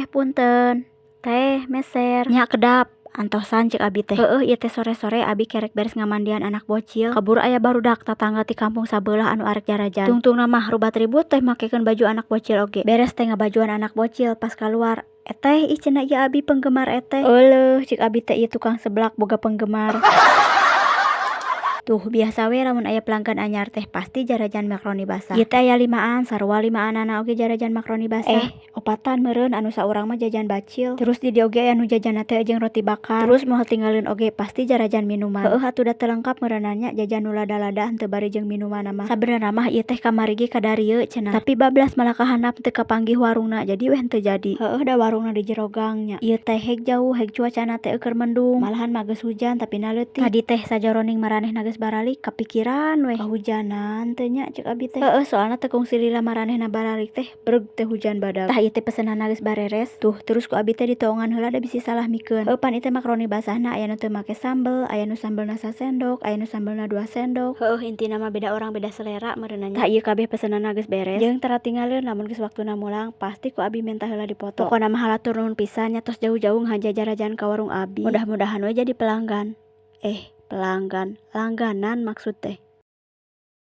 Teh, punten, teh, meser nya, kedap antosan, cek abi teh. Heueuh, ieu teh sore-sore abi kerek beres ngamandian anak bocil, kaburu aya barudak tatangga ti kampung sabeulah anu arek jarajan. Tungtungna mah rubat ribut teh makekeun baju anak bocil oge. Beres teh ngabajuan anak bocil, pas kaluar, "Eteh, ih," cenah, "ieu abi penggemar eteh." "Euleuh," cek abi teh, "ieu tukang seblak boga penggemar." Tuh, biasa we lamun aya pelanggan anyar teh pasti jarajan makroni basah. Ieu teh aya limaan, sarua limaanana oge jarajan makroni basah. Eh, opatan meureun, anu saurang mah jajan bacil. Terus di dieu oge aya nu jajanna teh jeung roti bakar. Terus moal tinggaleun oge pasti jarajan minuman. Heueuh atuh, da teu lengkap meureunan nya jajan nu lada-lada henteu bari jeung minumanna mah. Sabenerna mah ieu teh kamari ge kadarieu cenah, tapi bablas malah ka handap teu kapanggih warungna, jadi weh henteu jadi. Heueuh, da warungna di jero gang nya. Ieu teh hek jauh hek cuacana teh keur mendung, malahan mah geus hujan tapi na leutik. Tadi teh sajoroning maranehna geus baralik kapikiran weh, "Kahujanan teu nya?" cek abi teh. Heueuh, soalna teu kungsi lila maranehna baralik teh breg teh hujan badag. Tah, ieu teh pesenanna geus bareres. Tuh, terus ku abi teh ditoongan heula da bisi salah mikeun. Heueuh, pan ieu teh makroni basahna aya nu teu make sambel, aya nu sambelna sasendok, aya nu sambelna 2 sendok. Heueuh, intina mah beda orang beda selera meureunan nya. Tah, ieu kabeh pesenanna geus beres. Jeung tara tinggaleun lamun geus waktuna mulang pasti ku abi menta heula dipoto. Pokona mah hatur nuhun pisan nya, tos jauh-jauh ngahaja jarajan ka warung abi. Mudah-mudahan we jadi pelanggan. Eh, pelanggan, langganan maksud teh.